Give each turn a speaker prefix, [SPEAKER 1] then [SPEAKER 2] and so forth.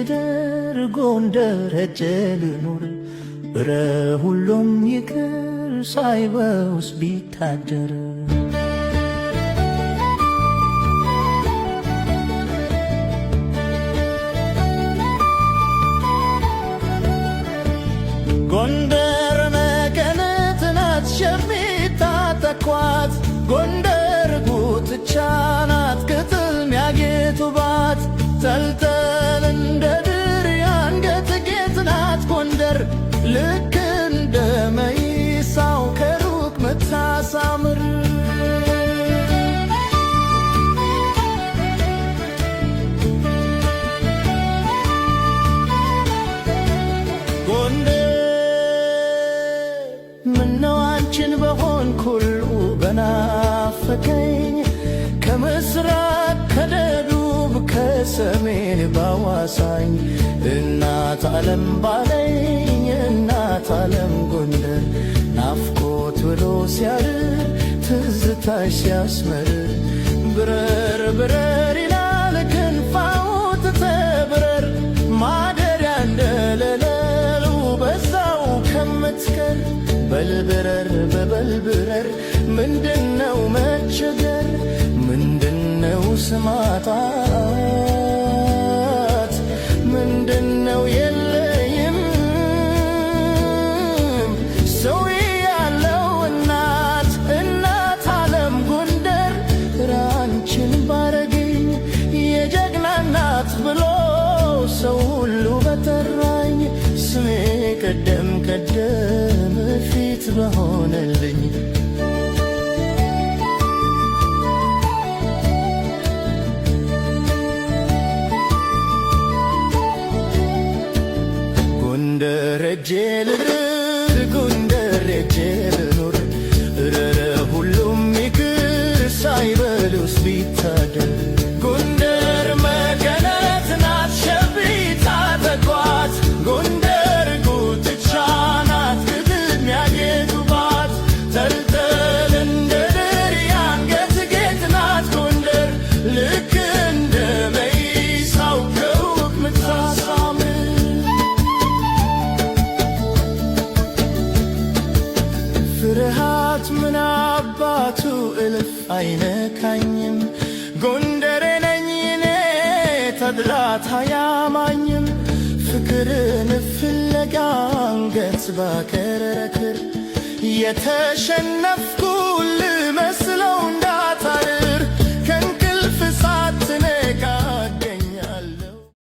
[SPEAKER 1] ልደር፣ ጎንደር ሄጄ ልኑር፣ እረ ሁሉም ይቅር ሳይበውስ ቢታደር። ጎንደር መቀነት ናት የሚታጠቋት፣ ጎንደር ጉትቻ ናት ቅጥም ያጌጡባት፣ ተልተል እንደ ድር የአንገት ጌጥ ናት ጎንደር፣ ልክ እንደ መይሳው ከሩቅ ምታሳምር። ጎንደር ምነው አንቺን በሆንኩ ሁሉ በናፈቀኝ፣ ከምስራቅ ከደቡብ ከሰሜን ባዋሳኝ፣ እናት ዓለም ባለኝ እናት ዓለም ጎንደር፣ ናፍቆት ብሎ ሲያድር ትዝታሽ ሲያስመርር፣ ብረር ብረር ይላል ክንፍ አውጥተህ ብረር፣ ማደሪያ እንደሌለው በዛው ከምትቀር፣ በልብረር በበልብረር ምንድነው መቸገር? ምንድነው ስማጣት? ምንድነው የለይም ሰው ያለው እናት እናት ዓለም ጎንደር፣ ራንችን ባረገኝ የጀግና እናት ብሎ ሰው ሁሉ በጠራኝ፣ ስሜ ቀደም ቀደም ፊት በሆነልኝ። ጎንደር ሄጄ ልድር፣ ጎንደር ሄጄ ልኑር፣ እረ ሁሉም ይቅር ሳይበሉስ ቢታደር። ጎንደር መቀነት ናት ሸቢት ታጠቋት፣ ጎንደር ጉትቻ ናት ግጥም ያጌጡባት፣ ተልተል እንደ ድር የአንገት ጌጥ ናት ጎንደር፣ ልክ እንደ መይሳው ከሩቅ ምታሳምር። ፍርሃት ምን አባቱ እልፍ አይነካኝም፣ ጎንደሬ ነኝ እኔ ተድላት አያማኝም፣ ፍቅርን ፍለጋ አንገት ባከረክር የተሸነፍኩ